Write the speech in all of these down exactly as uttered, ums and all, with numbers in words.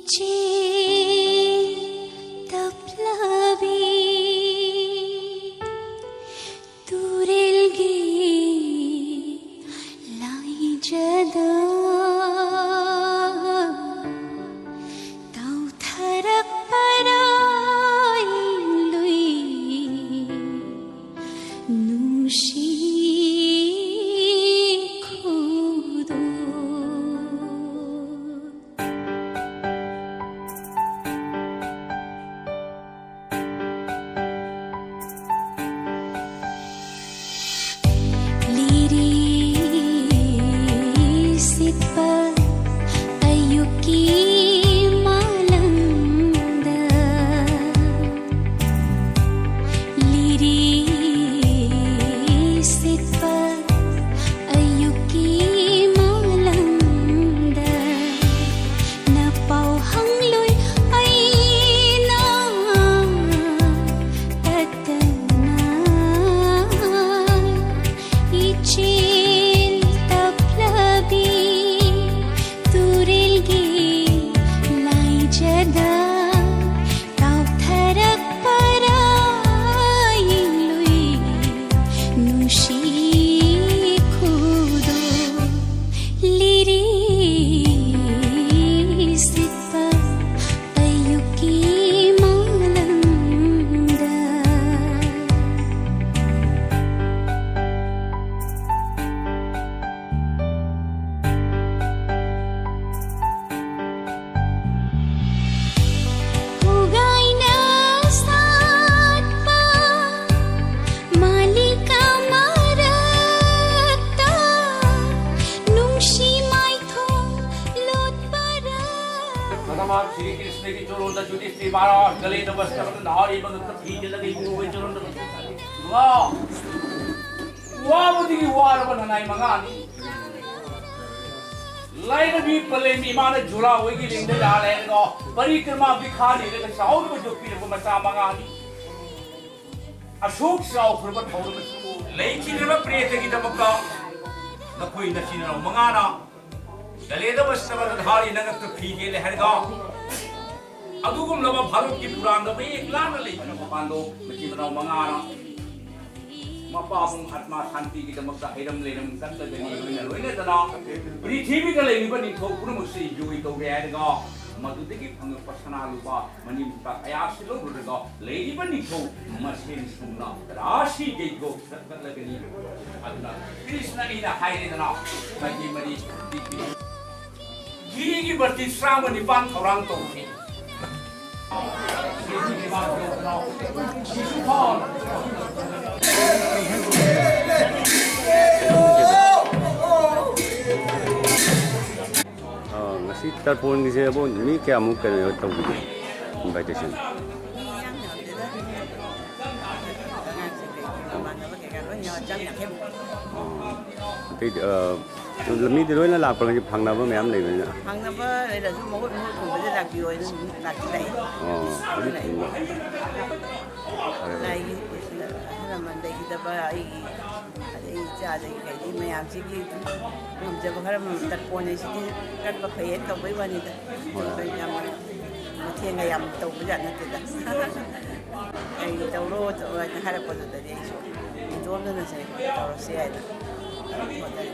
ꯏꯆꯦꯜ ꯇꯞꯂꯕꯤ ꯇꯨꯔꯦꯜꯒꯤ ꯂꯥꯏꯖꯗ ꯇꯧꯊꯔꯛꯄꯔꯥ ꯏꯪꯂꯨꯏ ꯅꯨꯡꯁꯤ ꯈꯨꯗꯣꯜ꯫ ꯂꯤꯔꯤ ꯁꯤꯠꯄ ꯑꯌꯨꯛꯀꯤ ꯃꯥꯂꯪꯗ, ꯂꯤꯔꯤ ꯁꯤꯠꯄ ꯑꯌꯨꯛꯀꯤ ꯃꯥꯂꯪꯗ, ꯅꯄꯥꯎ ꯍꯪꯂꯨꯏ ꯑꯩꯅ ꯇꯠꯇꯅ꯫ ꯏꯆꯦꯜ ꯇꯞꯂꯕꯤ ꯇꯨꯔꯦꯜꯒꯤ ꯂꯥꯏꯖꯗ ꯇꯥꯎꯊꯔꯛꯄꯔꯥ ꯌꯦꯡꯂꯨꯏ ꯅꯨꯡꯁꯤ ꯈꯨꯗꯣꯜ꯫ ꯂꯤꯔꯤ ꯁꯤꯠꯄ ꯑꯌꯨꯛꯀꯤ ꯃꯥꯂꯪꯗ꯫ ꯄꯨꯒꯥꯏꯅ ꯁꯥꯠꯄ ꯃꯥꯂꯤꯀꯥ ꯃꯔꯛꯇ ꯅꯨꯡꯁꯤ ꯃꯥꯏꯊꯣꯡ ꯂꯣꯠꯄꯔꯥ꯫ ꯃꯇꯝ ꯁ꯭ꯔꯤ ꯀ꯭ꯔꯤꯁꯅꯒꯤ ꯆꯣꯔꯣꯟꯗ ꯌꯨꯙꯤꯁꯊꯤꯔ ꯃꯍꯥꯔꯥꯖ ꯒꯂꯦꯗ ꯋꯁꯇ꯭ꯔ ꯅꯥꯔꯤ ꯃꯉꯛꯇ ꯐꯤ ꯏꯜꯂꯒ ꯏꯕꯨꯡꯉꯣꯒꯤ ꯆꯣꯔꯣꯟꯗ ꯏꯃꯥ, ꯋꯥꯕꯗꯒꯤ ꯋꯥꯔꯕ ꯅꯅꯥꯏ ꯃꯉꯥꯅꯤ꯫ ꯂꯥꯏꯔꯕꯤ ꯄꯂꯦꯝ ꯏꯃꯥꯅ ꯖꯨꯔꯥ ꯍꯣꯏꯒꯤ ꯂꯤꯡꯗ ꯂꯥ ꯂꯩꯔꯒ ꯄꯔꯤꯀ꯭ꯔꯃꯥ ꯕꯤꯈꯥ ꯅꯤꯔꯒ ꯆꯥꯎꯅꯕ ꯌꯣꯛꯄꯤꯔꯕ ꯃꯆꯥ ꯃꯉꯥꯅꯤ꯫ ꯑꯁꯨꯛ ꯆꯥꯎꯈ꯭ꯔꯕ ꯊꯧꯔꯝ ꯑꯁꯤꯕꯨ ꯂꯩꯈꯤꯗ꯭ꯔꯕ ꯄ꯭ꯔꯦꯇꯒꯤꯗꯃꯛꯇ ꯅꯈꯣꯏ ꯅꯆꯤꯟ ꯅꯅꯥꯎ ꯃꯉꯥꯅ ꯒꯂꯦꯗ ꯋꯁꯇ꯭ꯔ ꯙꯥꯔꯤ ꯅꯉꯛꯇ ꯐꯤ ꯏꯜꯂꯦ ꯍꯥꯏꯔꯒ ꯑꯗꯨꯒꯨꯝꯂꯕ ꯚꯥꯔꯠꯀꯤ ꯄꯨꯔꯥꯟꯗ ꯃꯌꯦꯛ ꯂꯥꯅ ꯂꯩꯕ ꯃꯄꯥꯟꯗꯣ ꯃꯆꯤꯟ ꯃꯅꯥꯎ ꯃꯉꯥꯅ ꯃꯄꯥꯕꯨꯡ ꯑꯥꯠꯃꯥ ꯁꯥꯟꯇꯤꯒꯤꯗꯃꯛꯇ ꯍꯩꯔꯝ ꯂꯩꯔꯝ ꯀꯠꯂꯒꯅꯤ꯫ ꯂꯣꯏꯅ ꯂꯣꯏꯅꯗꯅ ꯄ꯭ꯔꯤꯊꯤꯕꯤꯗ ꯂꯩꯔꯤꯕ ꯅꯤꯡꯊꯧ ꯄꯨꯝꯅꯃꯛꯁꯤ ꯖꯣꯏ ꯇꯧꯔꯦ ꯍꯥꯏꯔꯒ ꯃꯗꯨꯗꯒꯤ ꯐꯪꯉꯛꯄ ꯁꯅꯥ ꯂꯨꯄꯥ ꯃꯅꯤ ꯃꯨꯛꯇ ꯀꯌꯥꯁꯤ ꯂꯧꯔꯨꯔꯒ ꯂꯩꯔꯤꯕ ꯅꯤꯡꯊꯧ ꯃꯁꯦꯟ ꯁꯨꯡꯅ ꯔꯥꯁꯤ ꯒꯩꯒꯣꯛ ꯆꯠꯂꯒꯅꯤ꯫ ꯑꯗꯨꯅ ꯀ꯭ꯔꯤꯁꯅꯅꯤꯅ ꯍꯥꯏꯔꯦꯗꯅ, ꯃꯥꯒꯤ ꯃꯔꯤ ꯒꯤꯒꯤ ꯕꯔꯇꯤ ꯇꯔꯥꯃꯥꯄꯟ ꯊꯧꯔꯥꯡ ꯇꯧꯈꯤ꯫ ꯑꯥ, ꯉꯁꯤ ꯇꯔꯄꯣꯟꯒꯤꯁꯦ ꯑꯕꯣ ꯃꯤ ꯀꯌꯥꯃꯨꯛ ꯀꯩꯅꯣ ꯇꯧꯕꯤꯒꯦ? Invitation? ꯃꯤ ꯌꯥꯝ ꯌꯥꯝꯗꯦꯗ꯫ ꯑꯉꯥꯡꯁꯤꯡ ꯀꯩꯀꯩ ꯃꯃꯥꯟꯅꯕ ꯀꯩꯀꯥ ꯂꯣꯏ ꯌꯥꯎꯔ ꯆꯥꯝ ꯌꯥꯡꯈꯩꯃꯨꯛ꯫ ꯑꯣ꯫ ꯑꯇꯩꯗꯤ, ꯑ, ꯃꯤꯗꯤ ꯂꯣꯏꯅ ꯂꯥꯛꯄ꯭ꯔꯥ? ꯉꯁꯤ ꯐꯪꯅꯕ ꯃꯌꯥꯝ ꯂꯩꯕꯅꯤꯅ꯫ ꯐꯪꯅꯕ ꯂꯩꯔꯁꯨ ꯃꯍꯨꯠ ꯃꯍꯨꯠ ꯀꯨꯝꯕꯗ ꯂꯥꯛꯄꯤꯌꯣ ꯍꯥꯏꯅ ꯑꯗꯨꯝ ꯂꯥꯛꯇꯤ ꯂꯥꯛꯏ꯫ ꯑꯣ, ꯑꯗꯨ ꯑꯗꯨꯅ ꯑꯩ ꯐꯪꯕ꯫ ꯐꯔꯦ, ꯐꯔꯦ꯫ ꯂꯥꯏꯒꯤ ꯑꯍꯜ ꯂꯃꯟ ꯂꯩꯈꯤꯗꯕ ꯑꯩꯒꯤ ꯑꯗꯩ ꯏꯆꯥꯗꯒꯤ ꯀꯩꯗꯒꯤ ꯃꯌꯥꯝꯁꯤꯒꯤ ꯉꯝꯖꯕ ꯈꯔ ꯇꯠꯄꯣꯟꯅꯦ ꯁꯤꯗꯤ ꯀꯠꯄ ꯐꯩꯌꯦꯅ ꯇꯧꯕꯩ ꯋꯥꯅꯤꯗ꯫ ꯍꯣꯏ꯫ ꯑꯩꯈꯣꯏ ꯌꯥꯝ ꯃꯊꯦꯡꯒ ꯌꯥꯝ ꯇꯧꯕ ꯖꯥꯠ ꯅꯠꯇꯦꯗ꯫ ꯀꯩ ꯇꯧꯔꯣ ꯇꯧꯔꯣ ꯍꯥꯏꯅ ꯍꯥꯏꯔꯛꯄꯗꯨꯗꯗꯤ ꯑꯩꯁꯨ ꯏꯇꯣꯝꯗꯅ ꯁꯦ ꯇꯧꯔꯁꯤ ꯍꯥꯏꯅ ꯍꯣꯠꯅꯔꯤ꯫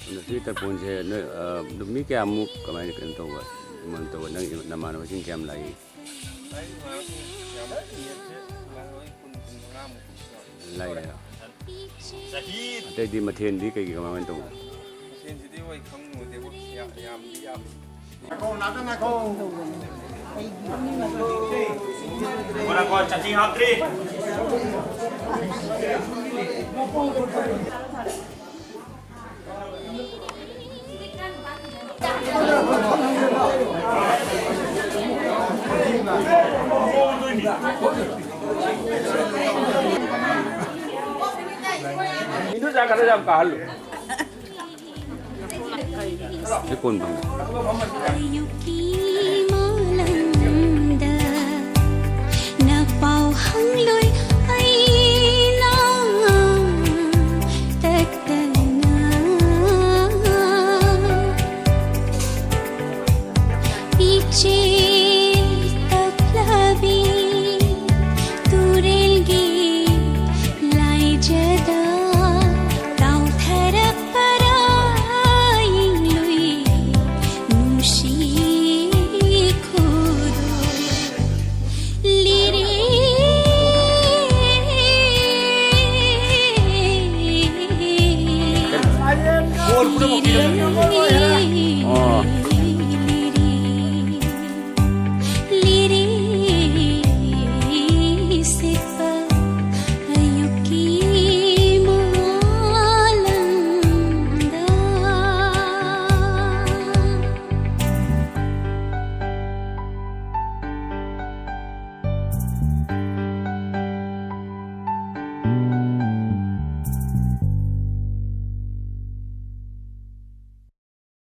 ꯑꯗꯣ ꯁꯤ ꯇꯔꯄꯣꯟꯁꯦ ꯅꯣꯏ, ꯑ, ꯑꯗꯨ ꯃꯤ ꯀꯌꯥꯃꯨꯛ ꯀꯃꯥꯏꯅ ꯀꯩꯅꯣ ꯇꯧꯕ, ꯀꯃꯥꯏꯅ ꯇꯧꯕ? ꯅꯪ ꯅꯃꯥꯟꯅꯕꯁꯤꯡ ꯀꯌꯥꯝ ꯂꯥꯛꯏ? ꯂꯥꯛꯏ꯫ ꯑꯇꯩꯗꯤ ꯃꯊꯦꯜꯗꯤ ꯀꯩ ꯀꯩ ꯀꯃꯥꯏꯅ ꯇꯧꯕ? ꯃꯊꯦꯜꯁꯤꯗꯤ ꯍꯣꯏ ꯈꯪꯉꯨꯗꯦꯕꯣ, ꯌꯥꯝ-, ꯌꯥꯝꯗꯤ ꯌꯥꯝꯃꯤ꯫ ꯉꯥꯏꯈꯣ, ꯉꯥꯏꯈꯣ꯫ ꯉꯥꯏꯈꯣ, ꯆꯠꯅꯤ ꯍꯥꯞꯇ꯭ꯔꯤ꯫ ꯃꯤꯗꯨ ꯆꯥ ꯈꯔ ꯌꯥꯝ ꯀꯥꯍꯜꯂꯨ꯫ ꯁꯤ ꯀꯣꯟ ꯐꯪꯉꯦ꯫ ꯑꯌꯨꯛꯀꯤ ꯃꯥꯂꯪꯗ ꯅꯄꯥꯎ ꯍꯪꯂꯣꯏ ꯑꯩꯅ ꯇꯠꯇꯅ ꯆꯦꯜ ꯇꯞꯂꯕꯤ ꯇꯨꯔꯦꯜꯒꯤ ꯂꯥꯏꯖꯗ ꯇꯥꯎꯊꯔꯛꯄꯔꯥ ꯏꯪꯂꯨꯏ ꯅꯨꯡꯁꯤ